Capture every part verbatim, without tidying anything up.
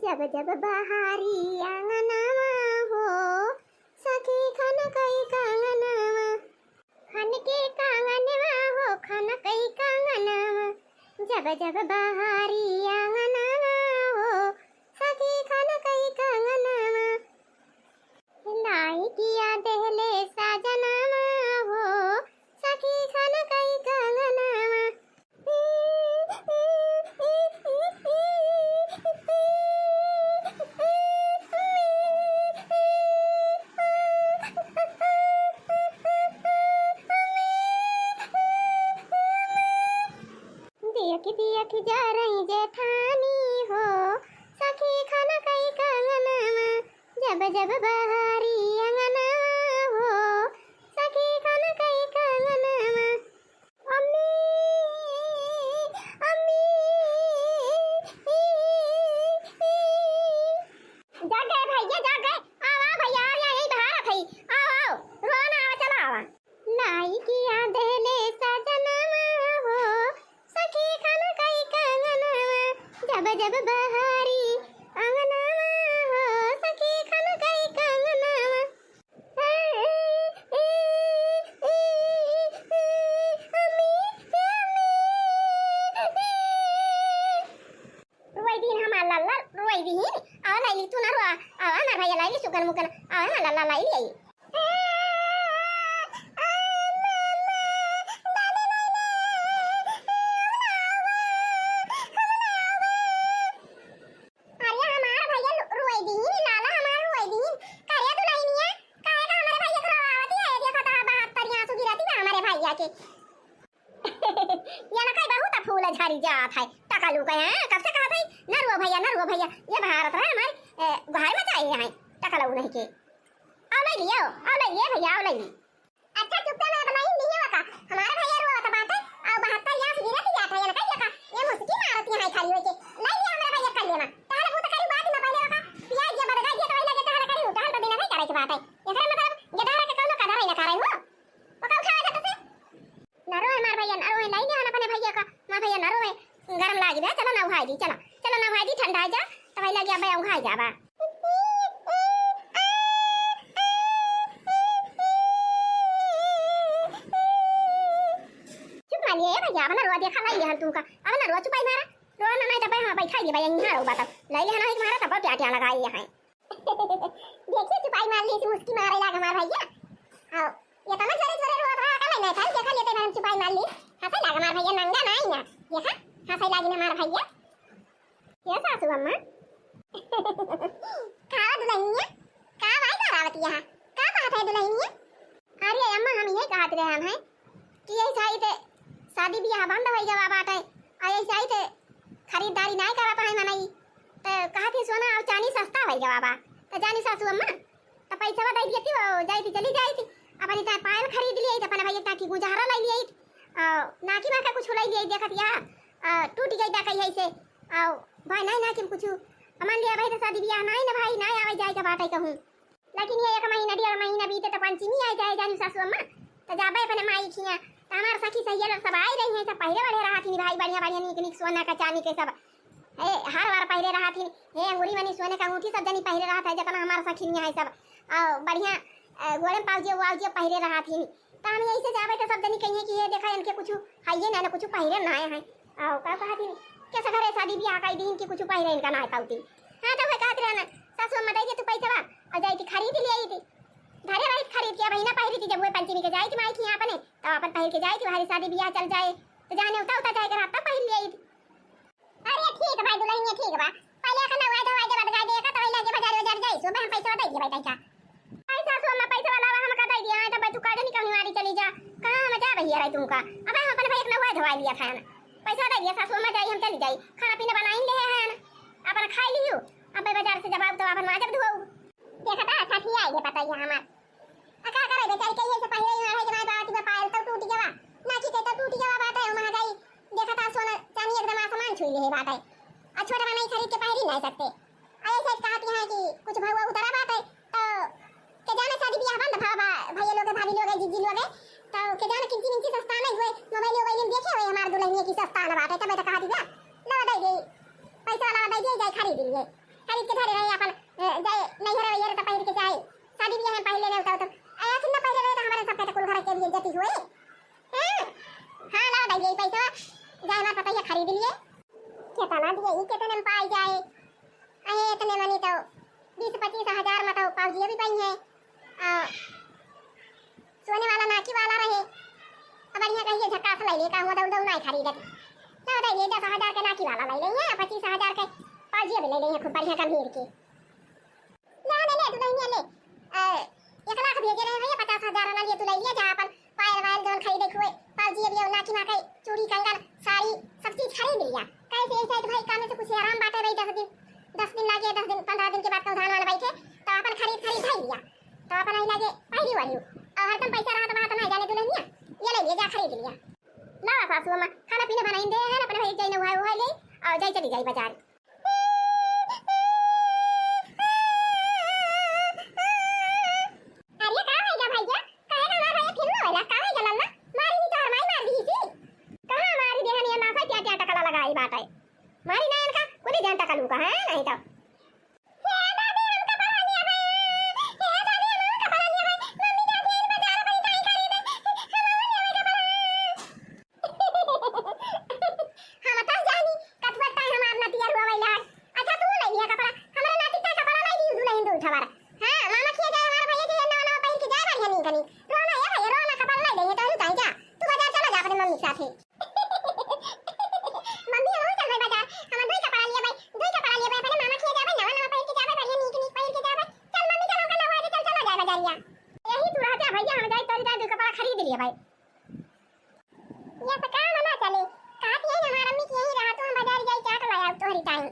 जब जब बहारी आंगनवा हो, सखी खनकई कंगनवा। खनके कंगनवा हो, खनकई कंगनवा। जब जब बहारी आंगनवा हो, सखी खनकई कंगनवा। लाई किया देहले साजनवा हो, सखी खनकई कंगनवा। दियक दियक जा रही जेठानी हो, सखी खनकई कंगनवा। जब जब बहारी अंगनवा हो, सखी खनकई कंगनवा। अम्मी, अम्मी, जाग गए भैया, जाग गए। आओ, आओ भैया, आओ, यही बहारत है। आओ, आओ, रोना आवा, चला आवा। लाई किया देहले सजनवा हो, सखी खनकई कंगनवा। जब जब बहारी अंगनवा हो, सखी खनकई कंगनवा। रोई दीन हमार लल्ला, रोई दीन। आवा लैली, तू ना रोआ। आवा हमार भैया लैली सुगन मुगन। आवा हमार लल्ला लैली आई। अरे हमार भैया रो-, रोई दीन, लाला हमार रोई दीन। का रे दुलहिनिया, काहे का हमरे भैया के रोवावती है? देखा तो बहत्तर आंसू गिरती बा हमरे भैया के। ये ना कई बहुत फूल झरी जात है। टकलू कहे, हैं? कब से कहत है, "न रो भैया, न रो भैया।" ये भारत रहे हमारे, ए, घर में चाहिए हैं, टकलू नहीं के। आओ ले लियो, आओ ले लिए भैया, आओ ले लिए। अच्छा चुप्पे में बनाई नहीं होता। हमारे भैया रोवत बाटे, और बहत्तर यहाँ से गिरत जात है, ये ना कई का, ये मुस्की मारत यहाँ खड़ी होके। ले लिया हमारे भैया कर लेना। टहल बहुत करी बात ना पहले का, पिया ये बदगा ये तो लगे टहल करी, टहल तो बिना नहीं करे की बात है। एकरा मतलब ये डहर के कौनो कदर ही ना करे हो। ओका उठावे जाता से। ना रोए हमार भैया, ना रोए, लाई दिया अपने भैया का। हमार भैया ना रोए, गरम लागी बे, चलो नहाई दी, चलो, चलो नहाई दी, ठंडा जा, तो भाई लगे अब उघाई जाबा। चुप मानिए, ए भैया, अब ना रोआ, देखा लाई दिया हम तुमका, अब ना रोआ, चुपाई मारा, रोआ ना, नहीं तो भाई, हाँ, बैठा ही भाई, यहाँ रो, बताओ, लाई दिया ना, हमारा तब प्याटिया लगाई यहाँ। देखिए, चुपाई मार ली, मुस्की मारे लाग हमार भैया। आओ, ये तो ना झरे झरे रोत रहा, का नहीं था, देखा लेते हम चुपाई मार ली। हंसे लाग हमार भैया, नंगा ना आई ना। देखा, हंसे लागी ना हमार भैया। ये सासू अम्मा। का दुलहिनिया? का भाई का रावत यहाँ? का कहत है दुलहिनिया? अरे अम्मा, हम यही कहत रहे हम हैं कि यही साइत शादी बियाह बंद होइ गवा बाटे, और यही साइत खरीदारी नाय करत है मनई, त कहत ही सोना और चानी सस्ता होइ गवा बा, त जानी सासू अम्मा, त पैसवा दे दियती, वो जाइत चली जाइत, अपन इतना पायल खरीद लियत, अपन भैया ताकि गुजारा लै लियत, और नाकी बाका कुछ लै लियत, देखत या, आ, टूट गई बा कहीं से, और भाई नहीं नाकी कुछ, अमन लिया भाई तो शादी बियाह नहीं ना भाई, नहीं आवे जाए के बाटे कहूँ। लेकिन ये एक महीना, डेढ़ महीना बीते तो पंचमी आइ जाए, जानी सासू अम्मा, तो जाबे अपने माई खिया, तो हमार सखी सहेली सब आइ रही हैं, सब पहिरे वढ़े रहत ही भाई, बढ़िया बढ़िया नीक नीक सोना का चानी के सब, हे, हार वार पहिरे रहत ही, हे, अंगूरी मनी सोने का अंगूठी सब जनी पहिरे रहत है, जितना हमार सखी है सब, और बढ़िया, अ, गोड़े में पाउजे वाउजे पहिरे रहत ही। त हम यही से जाबे त सब जनी कहिए कि ये देखा इनके कुछ हइये ना, ना कुछ पहिरे ना आए हैं। आओ का कहत ही, कैसे घरे शादी बियाह कई दिन की कुछ पहिरे इनका ना पाउती। हाँ तो वह कहत रहे ना, सासू अम्मा दे दे तू पैसा बा, और जाई थी खरीद ले आई थी। घरे रही खरीद के अब ना पहिरी थी, जब वह पंचमी के जाई थी माई की यहाँ अपने, तब अपन पहिर के जाई थी, हमारी शादी बियाह चल जाए, तो जाने उता उता जाए के रात तब पहिर ले आई थी। अरे ठीक भाई दुलहिनिया ठीक बा, पहले अखन नवाई धवाई के बाद गाय देखा तो लगे बाजार बाजार जाई, सुबह हम पैसा दे दिए भाई तैका। पैसा सो में पैसा वाला हम का दे दिया, तो तू काजे निकल निवारी चली जा, कहाँ हम जा भैया रही तुमका, अब हम अपन भाई एक नवाई धवाई लिया था ना, पैसा दे दिया सासू में जाई हम चली जाई, खाना पीना बनाई ले है ना, अपन खाई लियो, अब बाजार से जब आओ तो अपन माजब धोऊ। देखा था छठी आई है पता ही हमार। आ का करे बेचारी, कहिए से पहिले ही है कि हमारे बात में पायल तो टूट गवा, नाकी के तो टूट गवा बात है, वहाँ गई देखा था सोना चांदी एकदम आसमान छुई ले बात है। आ छोटा बनाई खरीद के पहिरी नहीं सकते। आ ऐसे कहती हैं कि कुछ भगवा उतरा बात है, तो के जाने शादी बियाह बंद भा, भा, भैया लोग, भाभी लोग, जीजी लोग, तो के जाने किंची मिंची सस्ता नहीं हुए, मोबाइल वोबाइल में देखे हुए हमारे दुल्हनिया की सस्ता ना बात है, तब तो कहा दिया, ला दे दे, पैसा वाला दे दे, जाए खरीद लिए। खरीद के धरे रहे अपन, अ, जाए नैहर वैहर त पहिर के जाए, शादी बियाह में पहिले रहे उतार तो, अ, कितना पहिले रहे तो हमारे सबके तो कुल घर के भी इज्जत ही हुए। हाँ, हाँ, लाओ दे यही पैसा, जाए हमारे पता ही खरीद लिए। कितना दिए, ई कितने में पाई जाए? अहे, इतने मनी तो बीस पच्चीस हजार में तो पाउजी भी पाई है। आ, सोने वाला नाकी वाला रहे, अब बढ़िया कहिए झकास ले ले, का हुआ दौड़ दौड़ नहीं खरीदत। तो दे ये दस हजार के नाकी वाला ले लेंगे, पच्चीस हजार के पाउजी भी ले लेंगे, खूब बढ़िया गंभीर के। ले, ले, ले, दुल्हनिया ले। अ, एक लाख भेजे रहे भैया, पचास हजार वाला लिए तू ले लिया, जा अपन पायल वायल जौन खरीदे के हुए, पाउजी अभी नाकी मा के चूड़ी, कंगन, साड़ी, सब चीज खरीद लिया। कैसे ऐसे तो भाई काम से कुछ आराम बाटे भाई, दस दिन, दस दिन लागे, दस दिन, पन्द्रह दिन के बाद तो धान वान बैठे, तो अपन खरीद, खरीद धर लिया, तो अपन आई लागे पहली वाली। और हरदम पैसा रहा तो वहाँ तो नहीं जाने दुल्हनिया, ये ले लिया, जा खरीद लिया। ला सासू अम्मा, खाना पीना बनाई दे है, अपने भाई जाई नहाए उहाए ले, और जाई चली जाई बाजार। अरे का हो गया भैया? काहे का मार भैया फिर ना होला? का हो गया लल्ला? मारी नहीं तो हर माई मार दी थी। कहाँ मारी देहन ये नासा क्या क्या टकला लगाई बाटे? मारी ना इनका, कुछ ध्यान टकलू का है नहीं तो। हे दादी, हमका पढ़ा लिया भाई। हे दादी, हमका पढ़ा लिया भाई। मम्मी जाती है बाजार, बड़ी ताई खरीदे। हम तो जानी, कथुआ ताई हमार नतिया रुआ वाला। अच्छा, तू ले लिया कपड़ा, हमारे नाती का कपड़ा लाई दी, दुल्हन दू ठवारा। हाँ, मामा खिया जाए, हमारे भैया जी नवा नवा पहन के जाए, बढ़िया नीक नीक। रोना ये भैया, रोना कपड़ा लाई देंगे, तो हम ताई जा। तू बाजार चला जा अपने मम्मी के साथे। मम्मी, हम चल भाई बाजार, हम दो कपड़ा लिए भाई, दो कपड़ा लिए भाई, अपने मामा खिया जाए, नवा नवा पहन के जाए, बढ़िया नीक नीक पहन के जाए। चल मम्मी, चल, हमका नवा दे, चल, चला जाए बाजारिया। यही तू रह जा भैया, हम जाए, तोरी जाए, दो कपड़ा खरीद लिए भाई। या तो काम ना चले, कहत यही हमार अम्मी की यही रहा, तो हम बाजार जाई, चाट लाया तोहरी ताई।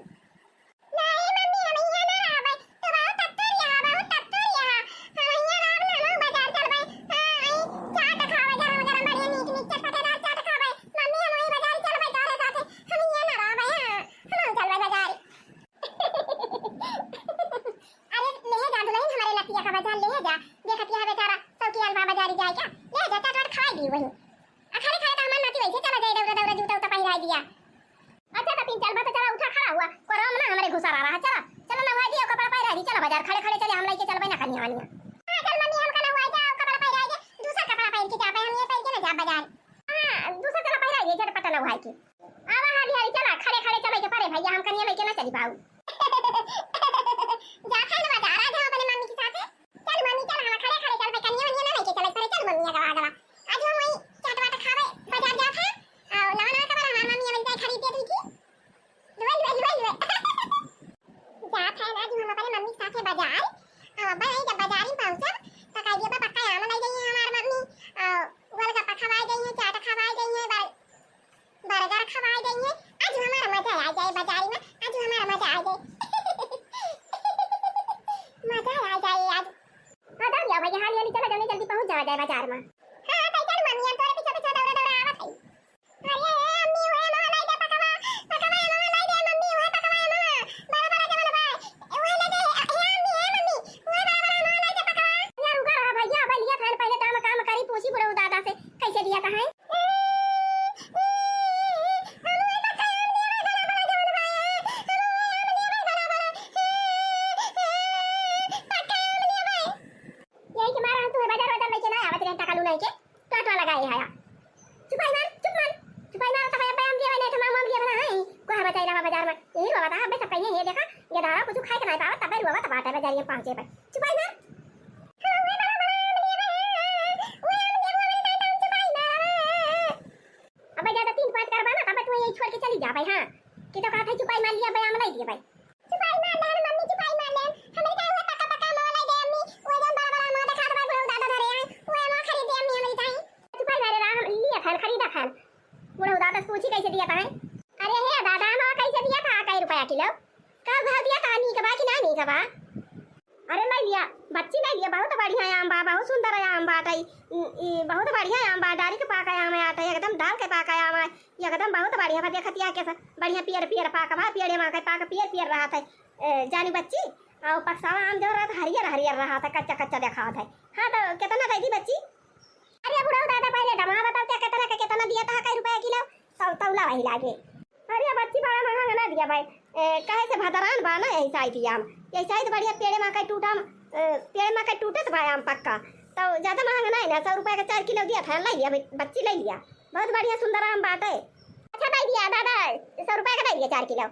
नहीं मम्मी, हम यहाँ ना रहबै, तो बहुत तत्तुर यहाँ, बहुत तत्तुर यहाँ। हम यहाँ रहब ना, हम बाजार चलबै। हाँ, आई चाट खावे, गरम गरम बढ़िया नीक नीक चटपटेदार चाट खावे। मम्मी, हम वही बाजार चलबै तोहरे साथे, हम यहाँ ना रहबै। हाँ, हम चलबै बाजार। अरे ले जा दुल्हन, हमारे नतिया का बाजार ले जा, देखत यहाँ बेचारा सौकियाल बा बाजारी जाए क्या, ले जा चाट वाट खवाई दी वही। आ खड़े खड़े तो हमार नाती वैसे चला जाए, दौड़ा दौड़ा जूता उता पहिराई दिया। अच्छा तो पिन चल बा तो चला उठा खड़ा हुआ, कोरवा में ना हमरे घुसा रहा, चला चला नहाई दिया, कपड़ा पहिराई दी, चला बाजार खड़े खड़े चले, हम लेके चलबे ना कनिया वानिया। हाँ चल मम्मी, हमका नहाई दे, कपड़ा पहिराई दे, दूसरा कपड़ा पहन के जाबे, हम ये पहन के ना जाब बाजार। हाँ दूसरा चला पहिराई दे, झटपट नहाई के। आवा हाली हाली चला, खड़े खड़े चले के परे भैया, हम कनिया लेके ना चली पाऊ। जा खाए ना बाजार, आ जाओ अपने मम्मी के साथे। चल मम्मी, चल, हम खड़े खड़े चल भाई, कनिया वनिया ना लेके चले परे, चल मम्मी, आगवा, आगवा। आज हम वही चाट वाट खावे बाजार जात है, और नवा नवा कपड़ा हमार मम्मी अबे जाए खरीद दे दी थी। लुए, लुए, लुए, लुए। जात है ना, आज हम अपने मम्मी के साथे बाजार, और अब भाई जब बाजार में पहुँचब, तो कह दिया पक्का आम लाई गई है हमार मम्मी, और गोलगप्पा खवाए गई है, चाट खवाए गई है, बर-, बर्गर खवाए देंगे। आज हमारा मजा आ जाए बाजारी में, आज हमारा मजा आ जाए। मजा आ जाए आज। हाँ, दौड़ जाओ भैया, हाली हाली चलो, जल्दी जल्दी पहुँच जावा जाए बाजार में। हाँ, हाँ, तै चल मम्मी, हम तोरे पीछे पीछे दौड़ा दौड़ा आवत हई। अरे, ए, अम्मी, ओए, माँ, लाई दे पकवा, पकवा, ए, माँ, लाई दे, मम्मी, ओए, पकवा, ए, माँ, बड़ा, बड़ा जवन बा, ओए, ले दे, ए, अम्मी, ए, मम्मी, ओए, बड़ा, बड़ा, माँ, लाई दे पकवा। अरे, रुका रहा भैया, अब लिया था, पहले तो हम काम करी, पूछी बुढ़ऊ दादा से, कैसे दिया था, हैं? यही के मारा हम तुहे बाजार वाजार लेके ना आवत रहे, टका लू नहीं के, टोटवा लगाए है। चुपाई मार, चुप मार, चुपाई मार, तब बयाम लिया नहीं, तमाम माम लिया बना है, को हम चाहिए रहा बाजार में, यही बाबा था, अबे सब कहिए, ये देखा, ये धारा कुछ खाए के नहीं पावा, तब रुआ, तब आता है बाजार में पहुंचे पर, चुपाई मार। अबे ज्यादा तीन पाँच करबा ना, तब तू यही छोड़ के चली जा भाई। हाँ, कि तो कहत है चुपाई मार लिया भाई, आम लाई दिया भाई। चुपाई मार ले मम्मी, चुपाई मार ले। हमरे का हुआ पक्का पक्का आम लाई दे अम्मी, वो जौन बड़ा बड़ा आम देखात बा, बुढ़ऊ दादा धरे हैं, वो आम खरीद दे अम्मी हमरी ताई। चुपाई मारे रहा, हम लिया खान, खरीदा खान। बुढ़ऊ दादा से पूछी कैसे दिया था है? अरे हे दादा, आम कैसे दिया था, कई रुपया किलो? का भाव दिया था, नीक बा कि ना नीक बा? अरे ले लिया बच्ची, ले लिया, बहुत बढ़िया आम बा, बहुत सुंदर आम बाटे। ई, ई बहुत बढ़िया आम बा, डारी के पाका आम बाटे, एकदम डाल के पाका आम है, एकदम बहुत बढ़िया बा। देखत या कैसा बढ़िया पियर पियर पाक बा, पेड़े मा के पाक पियर पियर रहत है। ए, जानी बच्ची, और पकसावा आम जो रहत हरियर हरियर रहत है, कच्चा कच्चा देखावत है। हाँ तो कितना दे दी बच्ची? अरे बुढ़ऊ दादा, पहले दमा बताओ क्या कितना के कितना दिया था, कई रुपया किलो? तौ-, तौला वही लागे। अरे बच्ची, बड़ा महंग ना दिया भाई। ए, कहे से भदरान बा ना, यही साइड आम, यही साइड बढ़िया पेड़े मा कहीं टूटा, ए, पेड़े मा कहीं टूटत बा आम पक्का। तो ज्यादा महंग ना है ना, सौ रुपया का चार किलो दिया था, ले लिया भाई, बच्ची ले लिया। बहुत बढ़िया सुंदर आम बाटे। अच्छा दे दिया दादा, सौ रुपया का दे दिया चार किलो।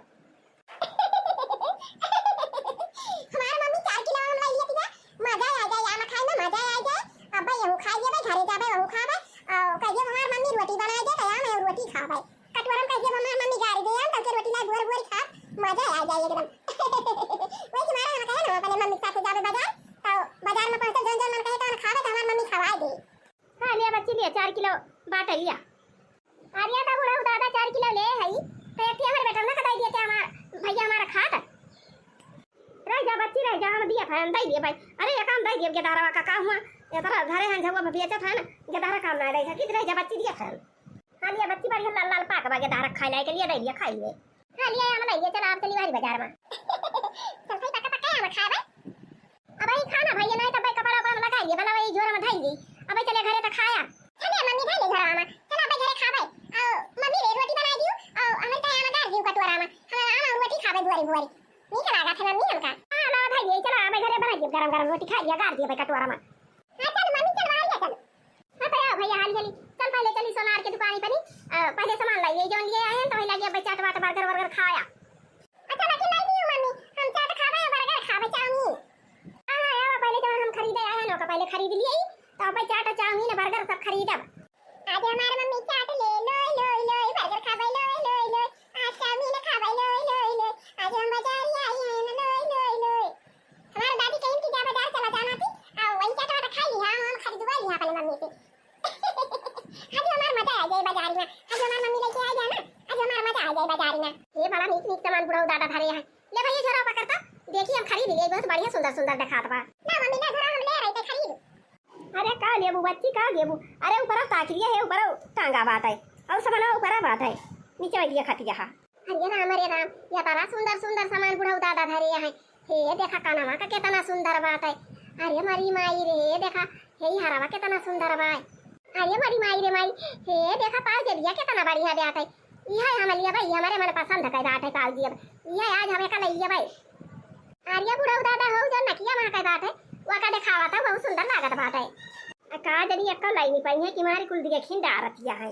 हमार मम्मी चार किलो आम लाई लिया, मजा आ जाए, आम खाए में मजा आ जाए। अब भाई हम खा लेबे, घरे जाबे, वहू खाबे। और कहिए हमार मम्मी रोटी बनाए दे, तो आम और रोटी खाबे। कटोरा में कहिए हमार मम्मी गारी दे, हम तब के रोटी लाई भोर भोर खा, मजा आ जाए एकदम। वही तुम्हारा हम कहे ना, अपने मम्मी के साथ जाबे बाजार, तो बाजार में पहुंचते जौन जौन मन कहे तो खाबे, तो हमार मम्मी खवाए दे। हाँ, लिया बच्ची, लिया, चार किलो बाटे, लिया। अरे, तो बुढ़ऊ दादा चार किलो ले हई, तो एक ठे हमरे बेटवा ना कटाई दिया, क्या हमार भैया हमारा खात? रह जा बच्ची, रह जा, हम दिया था, हम दे दिए भाई। अरे, ये काम दे दिए, गेदारवा का काम हुआ, ये तरह धरे हैं, झगुआ में बेचत है ना, गेदारा काम ना दे, कि रह जा बच्ची, दिया था। हाँ, लिया बच्ची, बढ़िया लाल लाल पाक बा, गेदारा खाए लाए के लिए दे दिया, खाई लिए। हाँ, लिया, हम ले लिए, चला, आप चली बाहरी बाजार में। चल, भाई, पका, पका, हम खाए भाई। अबे ई खाना भैया नहीं तो भाई कपड़ा उपड़ा में लगा लिए, भला वही जोर में धइल गई। अबे चले घरे तो खाया। चले मम्मी धइले घरा में। चला अबे घरे खाबे। आओ मम्मी रे रोटी बनाई दियो। आओ हमरे तो यहाँ गार दियो कटोरा में। हम आम और रोटी खाबे बुआरी बुआरी। नीक लागत है मम्मी हमका। हाँ, लावा धइले, चला अबे घरे बनाई दियो गरम गरम रोटी खाई लिया, गार दियो भाई कटोरा में। हाँ, चल मम्मी, चल बाहर जा, चल। हाँ, तो आओ भैया, हाली हाली। चल, पहले चली सोनार के दुकान पर, अ, पहले सामान लाइए, जौन लिए आए हैं, तो वही लाइए, भाई, चाट वाट, बर्गर वर्गर खाया। अच्छा, बाकी लाई दियो मम्मी, हम चाट खाबे, बर्गर खाबे, चाउमीन। हाँ, हाँ, आओ, पहले जौन हम खरीदे आए हैं, ओका पहले खरीद लिए, तो अब चाट, चाउमीन, बर्गर सब खरीदब। आज हमार मम्मी चाट ले, लोई, लोई, लोई, बर्गर खाबे, लोई, लोई, लोई, आज चाउमीन खाबे, लोई, लोई, लोई, आज हम बाजारी आए हैं, लोई, लोई, लोई। हमार दादी कहिन कि जा बाजार चला जाना थी, आ वही चाट वाट खाई लिहा, हम खरीदवा लिहा अपने मम्मी से। आज हमार मजा आ जाए बाजार में, आज हमार मम्मी लेके आ जाए ना, आज हमार मजा आ जाए बाजार में। ये बड़ा नीक नीक सामान बुढ़ऊ दादा धरे हैं। ले भैया झोरा पकड़ता, देखी हम खरीद लिए, बहुत बढ़िया सुंदर सुंदर दिखात बा। ना मम्मी ना झोरा हम ले रही थे खरीद। अरे का लेबू बच्ची, का लेबू? अरे ऊपरा ताक लिया है, ऊपरा टांगा बात है, और सामान ऊपरा बात है, नीचे वाली खटिया है। अरे राम, अरे राम, या तारा सुंदर सुंदर सामान बुढ़ऊ दादा धरे हैं। हे देखा कानवा का केतना सुंदर बात है। अरे मरी माई रे, हे देखा, हे ई हरवा केतना सुंदर बा। अरे मरी माई रे माई, हे देखा पाव जलिया केतना बढ़िया बात है। इहे हम लिया भाई, हमरे मन पसंद के बात है पाव जी, अब इहे आज हम एका ले लिया भाई। अरे बुढ़ऊ दादा हो जो नकिया वहाँ के बात है, वो का देखावा था, बहुत सुंदर लागत बात है। आ का जनी एक्का लाइन पाई है कि मारी कुल दिए खिंडा रतिया है।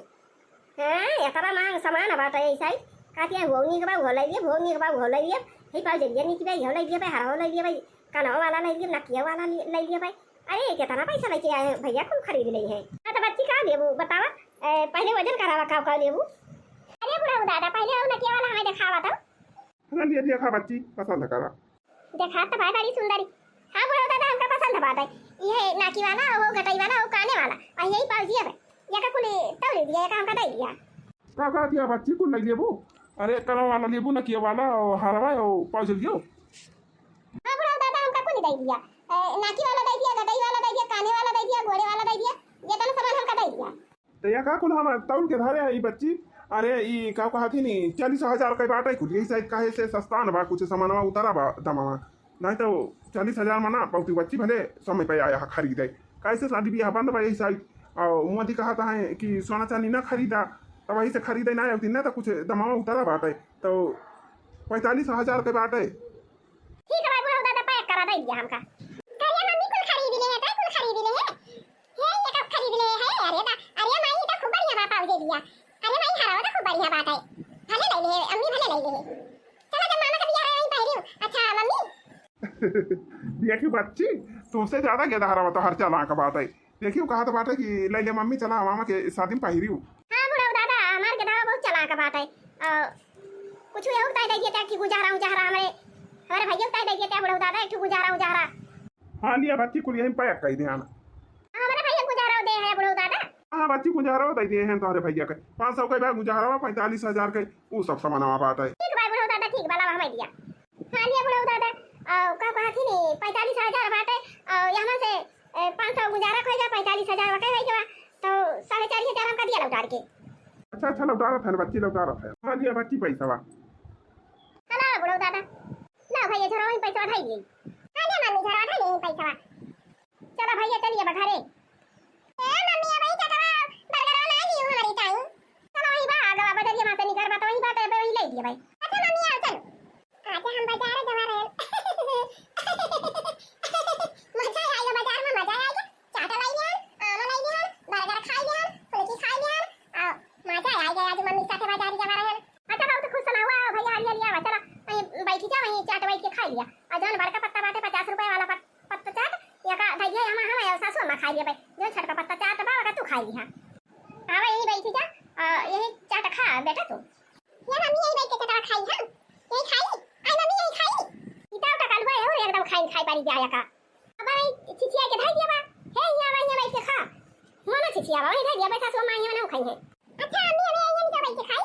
हाँ, एतना महंग सामान बाटे ऐसा ही। कहती है, "वो नीक बा, वो ले लिए, वो नीक बा, वो ले लिए।" हे पाउजरिया नीक बा, इहो ले लिए बा, हरहो ले लिए बा, कनवा वाला ले लिए, नकिया वाला ले, ले लिए बा। अरे, केतना पैसा लेके आए हैं भैया, कुल खरीद ले हैं। हाँ, तो बच्ची का लेबू, बतावा? ए, पहले वजन करावा, का, का लेबू? अरे बुढ़ऊ दादा, पहले वो नकिया वाला हमें देखावा तो। हाँ, लिया, लिया, खा बच्ची, पसंद करा। देखा तो भाई बड़ी सुंदरी। हाँ बुढ़ऊ दादा, हमका पसंद बाटे। ये नाकी वाला, वो गटई वाला, वो काने वाला, और यही पाउजिया बा। ये का कुल तौले दिया, ये का हमका दे दिया। का, का दिया बच्ची, कुल नहीं लेबू? अरे कलम वाला लेबू, नकिया वाला, और हरवा, और पाउजिया लियो। हाँ बुढ़ऊ दादा, हमका कुल दे दिया। ए, नाकी वाला दे दिया, गटई वाला दे दिया, काने वाला दे दिया, गोड़े वाला दे दिया, ये तन सामान हमका दे दिया। तो या का कुल हम तौल के धरे है ई बच्ची? अरे ई का कहत ही नी, चालीस हजार के बाटे कुल, यही साइड काहे से सस्ता न बा, कुछ सामानवा उतारा बा दमावा, नहीं तो चालीस हजार में ना पौती बच्ची भले समय पे आया है खरीदे, काहे से शादी ब्याह बंद बा यही साइड, और मोदी कहत है कि सोना चांदी ना खरीदा, तो वही से खरीदे ना होती ना, तो कुछ दमावा उतारा बाटे, तो पैंतालीस हजार के बाटे। ठीक है भाई, बुढ़ऊ दादा पैक करा दे दिया हमका। कहिए मम्मी कुल खरीद ले है, तो कुल खरीद ले है। हे, ये का खरीद ले है? अरे बा, अरे माई, ये तो खूब बढ़िया बा, पाउजे लिया। अरे माई, हरवा तो खूब बढ़िया बात है। भले ले ले, अम्मी भले ले ले। चलो जब मामा का बियाह है, वहीं पहरी हूँ। अच्छा मम्मी। देखी बच्ची, तुमसे ज्यादा गेदहरा तो हर चला का बात है। देखियो, कहत बाटे कि ले ले मम्मी, चला मामा के शादी में पहिरियो। हाँ बुढ़ऊ दादा, हमार गेदहरा बहुत चालाक बाटे। अ, कुछ यहू ताई दे देता कि गुजारा उजारा हमरे, हमरे भैया ताई दे देता बुढ़ऊ दादा, एक ठो गुजारा उजारा। हाँ, लिया बच्ची, कुल यहीं पैक कर दे आना। हाँ, हमरे भैया गुजारा दे है बुढ़ऊ दादा। हाँ बच्ची, गुजारा दे दे हैं तोहरे भैया के। पाँच सौ के बा गुजारा, पैंतालीस हजार के, ऊ सब सामानवा बाटे। ठीक बा बुढ़ऊ दादा, ठीक बा, लावा हमें दिया। हाँ, लिया बुढ़ऊ दादा, अ, का कहत ही नी, पैंतालीस हजार बाटे, अ, यहाँ से, अ, पाँच सौ गुजारा कह जा, पैंतालीस हजार वटे है जवा, तो साढ़े चार हजार हमका दिया लौटार के। अच्छा, अच्छा, लौटारत है ना बच्ची, लौटारत है। हाँ, लिया बच्ची पैसा बा। हाँ, लावा बुढ़ऊ दादा, लावा भैया, झोरा वहीं पैसा उठाई लिए। हाँ, ले मम्मी, झोरा उठा ले पैसा बा। चला भैया, चलिए बा घरे। ए मम्मी, अब ई चटवा बर्गर ना लियो हमारी ताई। चलो वही बा, आगवा बजरिया में से सर, बात वही बात है, वही ले दिया भाई। अच्छा मम्मी, आओ, चलो। आज हम बाजार जवा रहे। मजा आ गया, बाजार में मजा आ गया। चाट लाई लिया, आम लाई लिया, बर्गर खाई लिया, फुलकी खाई लिया। आ, मजा आ गया, आज मम्मी साथे बाजार जवा रहे। अच्छा, बहुत खुश सुना हुआ, भैया, हालिया लिया, चला, वहीं बैठी जा, वहीं चाट बैठ के खाई लिया। और जौन बड़का पत्ता बाटे, पचास रुपए वाला पत-, पत्ता चाट, या का धैया, हम, हम, सासू अम्मा खाई लिया भाई। जौन छोटका पत्ता चाट बा, ओका तू खाई लिया। आवा, यहीं बैठी जा, आ, यहीं चाट खा बेटा तू। या मम्मी, यहीं बैठ के चटवा खाई हम। यहीं खाई? आई मम्मी, यहीं खाई? ई तो टकलुआ है, और एकदम खाई, खाई पानी जाया का। अब आई छिछिया के धई दिया बा। हे, यहाँ आवा, यहाँ बैठ के खा। मना छिछिया बा, वहीं धई दिया, बैठा सो माँ, यहाँ ना खाई है। अच्छा, मम्मी, हमें यहाँ नीचे बैठ के खाई?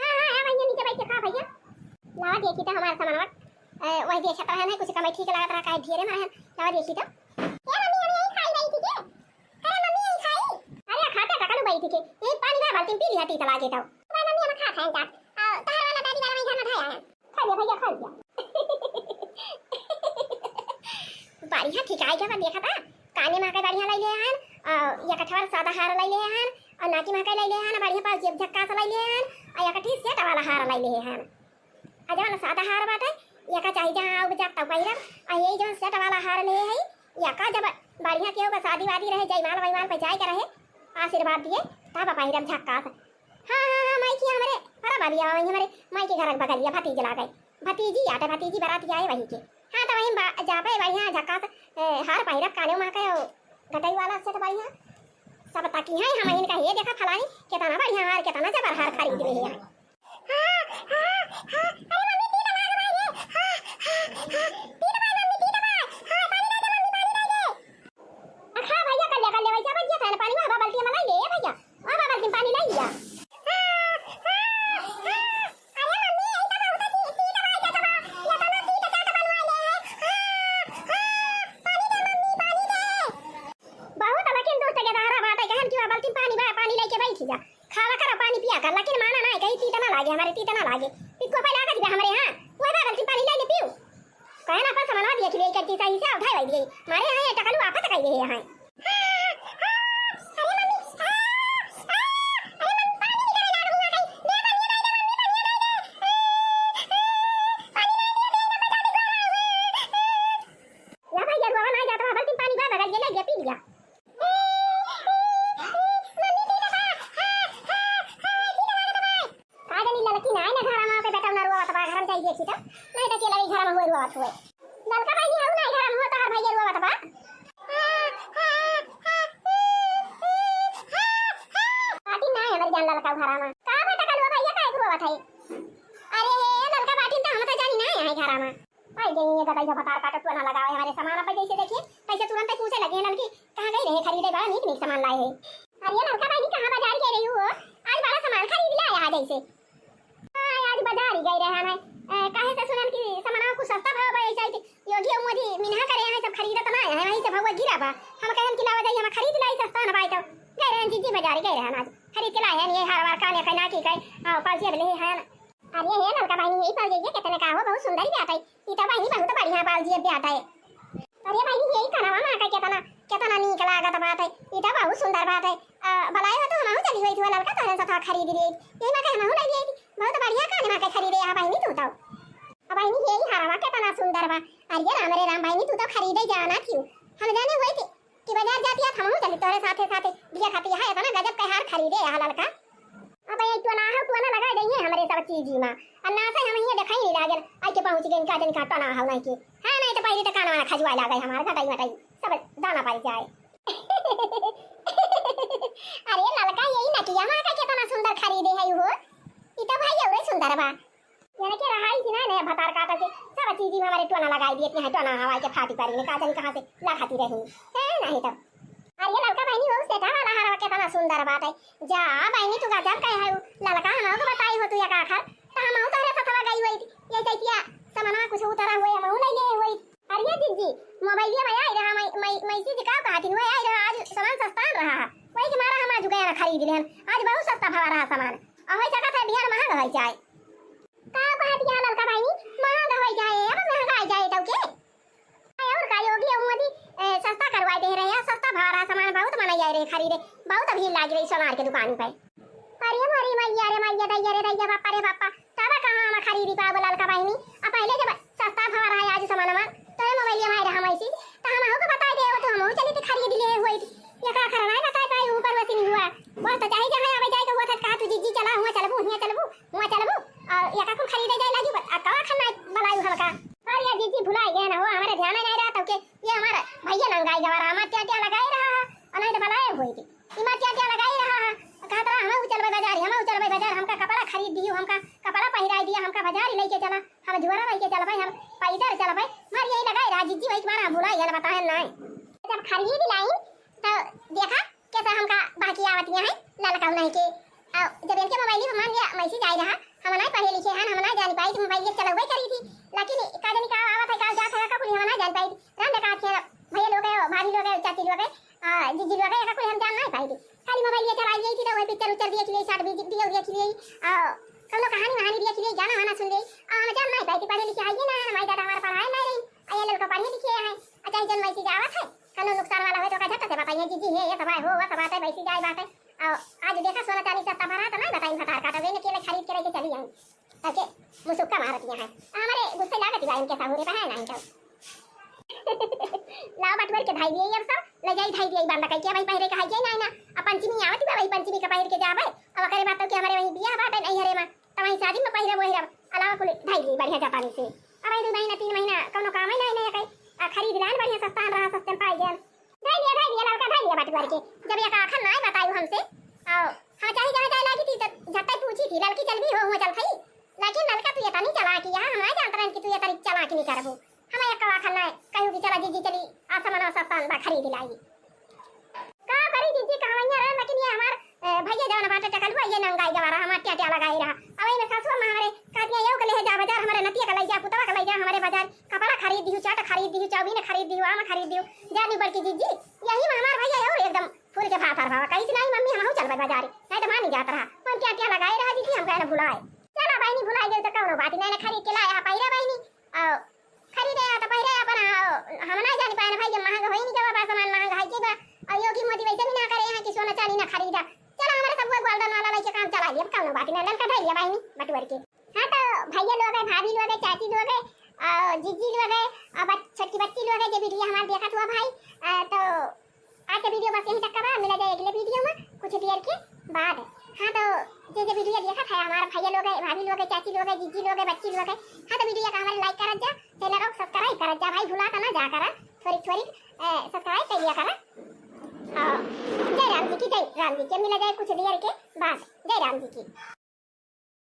हाँ, हाँ, आवा, यहाँ नीचे बैठ के खा भैया। लावा देखी तो हमारा सामानवा। ए, वही देखत रहे ना, कुछ कमाई ठीक लागत रहा, काहे ढेरे मारे हैं। लावा देखी तो। ए मम्मी, हमें यहीं खाई बैठ के। अरे मम्मी, यहीं खाई। अरे खाते टकलू बैठ के। यही पानी बा, बाल्टी में पी लिया, तीत लागे तो। भाई मम्मी, हम खा खाएं चाट। आ, तोहर वाला दादी वाला वहीं घर में खाया है। खा लिया भैया, खा लिया। बढ़िया ठिकाई के बा, देखा था? काने मा के बढ़िया लाई ले हन, आ, या कठवार सादा हार लाई ले हन, और नाकी मा के लाई ले हन, बढ़िया पाउजेब झक्कास लाई ले हन, और या कठी सेट वाला हार लाई ले हन। आ जवन सादा हार बाटे, एका चाही जहाँ आउब जात तब पहिरब। आ यही जवन सेट वाला हार ले है, एका जब बढ़िया केहू का शादी वादी रहे, जयमाल वयमाल पे जाए के रहे, आशीर्वाद दिए, तब पहिरब झक्कास। हाँ, हाँ, हाँ, माई की हमरे परब अभी आवा, वही हमरे माई के घर के बगलिया भतीज लागे, भतीजी आटे, भतीजी बरात आए वही के। हाँ, तो वही बा-, जाबे बढ़िया झक्कास, ए, हार पहिरब काने मा के, गटई वाला सेट बढ़िया। सब ताकी है, हम इनका ये देखा फलानी, कितना बढ़िया हार, कितना जबर हार खरीद ले है। हाँ, हाँ, हाँ, अरे मम्मी, तीत लाग रहा है। हाँ, हाँ, हाँ, तीत बा मम्मी, तीत बा। हाँ, पानी दे दे मम्मी, पानी दे दे। आ, खा भैया, कर ले, कर ले, वैसे बच गया था ना पानी, वहाँ बाल्टी में लाई ले, ए भैया, वहाँ बाल्टी में पानी लाई लिया। हाँ, हाँ, हाँ, अरे मम्मी, यही तो बहुत अच्छी, तीत बा, ये तो बा, ये तो ना तीत चाट बनवा ले है। हाँ, हाँ, पानी दे मम्मी, पानी दे। बहुत लेकिन दुष्ट के दहरा बाटे, कहन कि वहाँ बाल्टी में पानी बा, पानी लेके बैठ जा। खावा करा, पानी पिया कर, लेकिन माना ना, कहीं तीता ना लागे, हमारे तीता ना लागे। पिकुआ पहले आकर दिया हमारे यहाँ, वह बाबल तुम पानी ले ले पियो। कहे ना अपन समनवा दिए कि ले कर तीता ही से उठाए वाली दिए। मारे यहाँ ये टकलू आफत कही रहे यहाँ। या भाई, ये रुआ ना जाता, बाबल तुम पानी बा, बगल ये ले, ये पी लिया। का जानी ललकी ना आए ना घरा मा, ओके बेटा ना रोवत बा, घर में जाई देखी तो। नहीं तो अकेला ही घर में हुए रोवत हुए। ललका भाई नहीं हऊ ना घर में, तोहर भैया रोवत बा। बाटी ना है हमारी जान ललका घरा मा। का बेटा कलुआ भैया काहे रोवत है? अरे हे ललका बाटी तो हम तो जानी ना है घरा मा। आई गई ये दादा, ये भतार काटत टोना लगावे हमारे सामान। अब जैसे देखिए, कैसे तुरंत ही पूछे लगे हैं ललकी, "कहाँ गई रहे खरीदे, बड़ा नीक नीक सामान लाए है।" अरे ललका बहिनी, कहाँ बाजार गई रही हो? आज बड़ा सामान खरीद लाया है जैसे। हाँ, आज बाजार ही गई रहे हैं। ए, काहे से सुनन कि सामानवा कुछ सस्ता भाव बा, ऐसा ही योगी और मोदी मिनहा करे हैं, सब खरीदत ना है, वहीं से भाव गिरा बा। हम कहन कि लावा जाई, हम खरीद लाई, सस्ता ना पाई तो। गए रहे हैं जीजी बाजार, गए रहे हैं आज, खरीद के लाए हैं, ये हार वार काने का, नाकी का, हाँ, पाउचिया ले हैं। अरे हे ललका बहिनी, यही पाउजी ये कितने का हो, बहुत सुंदर ही बात है। ई तो बहिनी बहुत बढ़िया पाउजी बात है। अरे बहिनी, यही कनवा मा का कितना, कितना नीक लागत बात है। ई तो बहुत सुंदर बात है। आ, बुलाए हो तो हमहू चली हुई थी, ललका तोहरे साथ खरीद लिए। यही मा के हमहू ले लिए थी। बहुत बढ़िया काने मा के खरीदे है बहिनी तू तो। अब बहिनी, यही हरवा कितना सुंदर बा। अरे राम रे राम बहिनी, तू तो खरीदे जाना थी। हम जाने हुई थी कि बाजार जाती है, हमहू चली तोहरे साथे साथे। दिया खाती है, इतना गजब के हार खरीदे है ललका। अब ये टोना है, टोना लगाए देंगे हमरे सब चीजी मा। और ना से हम ये देखाई नहीं लागल, आई के पहुँच गए इनका, इनका टोना है नहीं के। हाँ, नहीं तो पहले तो कानवा ना खजुआ लागे हमारे, घटाई मटाई सब दाना पाई जाए। अरे ललका, यही नकिया मा का कितना सुंदर खरीदे है हो। ई तो भाई और सुंदर बा। यानी कि रहाई थी ना, नया भतार काटा के सब चीजी मा हमारे टोना लगाई दिए, इतने है टोना हवाई के फाटी पारी में, का जानी कहाँ से लाखाती रही। है नहीं तो। अरे ललका बहिनी, हो सेटा वाला हरवा कितना सुंदर बाटे। जा बहिनी, तू गजब कहे है, ललका हमहू के बताई हो तू एक आखर, तो हमहू तोहरे सथवा गई होई, ये जैतिया समनवा कुछ उतरा हुए, हमहू ले ले होई। अरे जीजी, मोबाइलिया में आई रहा, मैं, मैं, मैं चीज का कहती हूँ, आई रहा, आज सामान सस्ता रहा, वही के मारा हम आज गए ना खरीद लेन, आज बहुत सस्ता भाव रहा सामान, और हो सकत है बिहान महंगा हो जाए। का कहत यहाँ ललका बहिनी, महंगा हो जाए, अब महंगा हो जाए तो के? और का योगी और मोदी, ए, सस्ता करवाए दे रहे हैं, सस्ता भाव रहा सामान, बहुत मनई आए रहे खरीदे, बहुत भीड़ लागी रही सोनार के दुकान पे। अरे मोरी मैया रे मैया, दैया रे दैया, बापा रे बापा, तब कहाँ हम खरीदी पाबो ललका बहिनी? आ पहिले जब सस्ता भवा रहा आज सामान मान, तोरे मोबाइलिया में आए रहा मैसेज, त हमहू के बताई दे, तो हमहू चली त खरीद ले होई। ये का खरा नहीं बताई पाई, ऊपर वसी नहीं हुआ। बस तो चाहे जहाँ आवे जाए के हुआ था, कहा तू जीजी चला, हुआ चलबू, हिया चलबू, हुआ चलबू, और ये का कुल खरीदे जाए लागी, आ कवा खन नहीं बलाई हमका। अरे ये जीजी भुलाई गए ना हो, हमारे ध्यान में नहीं रहा तब के, ये हमारा भैया नंगाई गवा रहा, हमार क्या क्या लगाए रहा है, और नहीं तो बलाए हुई थी। इमा क्या क्या लगाई रहा है? कहत रहा, "हमहू चलबै बाजार, हमहू चलबै बाजार, हमका कपड़ा खरीद दियो, हमका कपड़ा पहिराई दिया, हमका बाजार लेके चला, हम झोरा लेके चलबै, हम पैदल चलबै।" मार यही लगाई रहा, जीजी वही तुम्हारा हम भुलाई गए, बताए नहीं। जब खरीद लाई, तो देखा, कैसे हमका बाकी आवतियाँ हैं, ललका नहीं के। आ, जब इनके मोबाइल पर मान लिया, मैसेज आई रहा, हम नहीं पढ़े लिखे हैं, हम नहीं जान पाई, तो मोबाइल ये चलौबे करी थी, लेकिन का जानी का आवत है, का जात है, का कुल हम नहीं जान पाई। राम देखा, भैया लोग है, भाभी लोग है, चाची लोग है, आ, जीजी लोग है, का कुल हम जान नहीं पाई थी। खाली मोबाइल ये चलाई गई थी, तो वही पिक्चर उच्चर देख लिए, शॉर्ट वीडियो देख लिए, आ, कौनो कहानी वहानी देख लिए, गाना वाना सुन लिए, आ, हम जान नहीं पाई थी, पढ़े लिखे है ये ना, हमारी दादा हमारा पढ़ाए नहीं रही, आ, ये लड़का पढ़े लिखे हैं, आ, चाहे जन मैसेज आवत है, कौनो नुकसान वाला हो तो का झट से बताइए, जीजी है, ये सब है, हो, वो सब बात है, वैसी जाए बात है, आ, आज देखा सोना चांदी सस्ता भरा तो नहीं बताई, भतार काटो, वे अकेले खरीद के लेके चली आई। तब के मुसुक्का मारत यहाँ है। हमारे गुस्से लागत बा इनके साहूरे पे है ना इनका। लाओ बटुअर के धाई दिए अब सब, ले जाई धाई दिए बंदा कह के भाई पहिरे के है के ना ना। अब पंचमी आवत बा, भाई पंचमी के पहिर के जाबे। अब करे बात तो कि हमारे वहीं बियाह बाटे नहीं हरे माँ, तब वहीं शादी में पहिरे वही रब। अलावा कुल धाई दिए बढ़िया जापानी से। अब आई दो महीना तीन महीना कौनो काम ही नहीं नहीं कहीं। आ खरीद लान बढ़िया सस्ता रहा, सस्ते में पाई गया। धइ लिया, धइ लिया, ललका धइ लिया बटुअर के। जब एक आखन नाय बतायू हमसे, आओ, हम चाहे जहाँ जाए लागी थी, तो झट्टे पूछी थी, "ललकी चलबी हो, हुआँ चलत हई?" लेकिन ललका तू इतनी चालाक ही है, हम नाय जानत रहन कि तू इतनी चालाक नहीं करबू। हम एक आखन नाय कहू कि चला जीजी चली, आ सामान सस्ता बा, खरीद लाई। का करी जीजी, कहवैया रहन, लेकिन ये हमार, ए, भैया जवन बाटे टकलुआ, ये नंगाई गवा रहा, हमार ट्याट्या लगाई रहा। अब एमे सासुआ माँ हमरे कहतिया, "यो के ले जा बाजार, हमरे नतिया के ले जा, पुतवा के ले जा, हमरे बाजार।" कपड़ा खरीद दिहु, चाट खरीद दिहु, चाउमीन खरीद दिहु, आम खरीद दिहु। जानी बड़की जीजी, यही में हमार भैया और एकदम फूल के फाफर बाबा। कहिस, "नहीं मम्मी, हमहू चलबे बाजारे।" नहीं तो मानी जात रहा। मन क्या क्या लगाए रहा जीजी, हम कहना भुलाए। चला बहिनी, भुलाई गई तो कौनो बात नहीं, खरीद के लाया है पहिरा बहिनी। और खरीदे या तो पहिरे अपन, आओ, हम नहीं जानी पाए ना भाई, ये महंगा होई नहीं जब बा सामान महंगा है के बा। और योगी मोदी वैसे भी ना करे यहाँ कि सोना चांदी ना खरीदा। चला हमारे सब वो गोल्डन वाला लेके काम चला लिया, कौनो बात नहीं, ललका धइ लिया बहिनी बटुअर के। हाँ, तो भैया लोग है, भाभी लोग है, चाची लोग है, आ, जीजी लोग है, आ, बच-, छोटकी बच्ची लोग है, जे वीडियो हमार देखत हुआ भाई, आ, तो आज का वीडियो बस यहीं तक का बा, मिला जाए अगले वीडियो में कुछ देर के बाद। हाँ, तो जे जे वीडियो देखत है, हमार भैया लोग है, भाभी लोग है, चाची लोग है, जीजी लोग है, बच्ची लोग है, हाँ, तो वीडियो का हमारे लाइक करत जा, चैनल को सब्सक्राइब करत जा भाई, भुला तो ना जा करा, थोड़ी थोड़ी, ए, सब्सक्राइब कर लिया करा। आ, जय राम जी की, जय राम जी की, मिला जाए कुछ देर के बाद, जय राम जी की।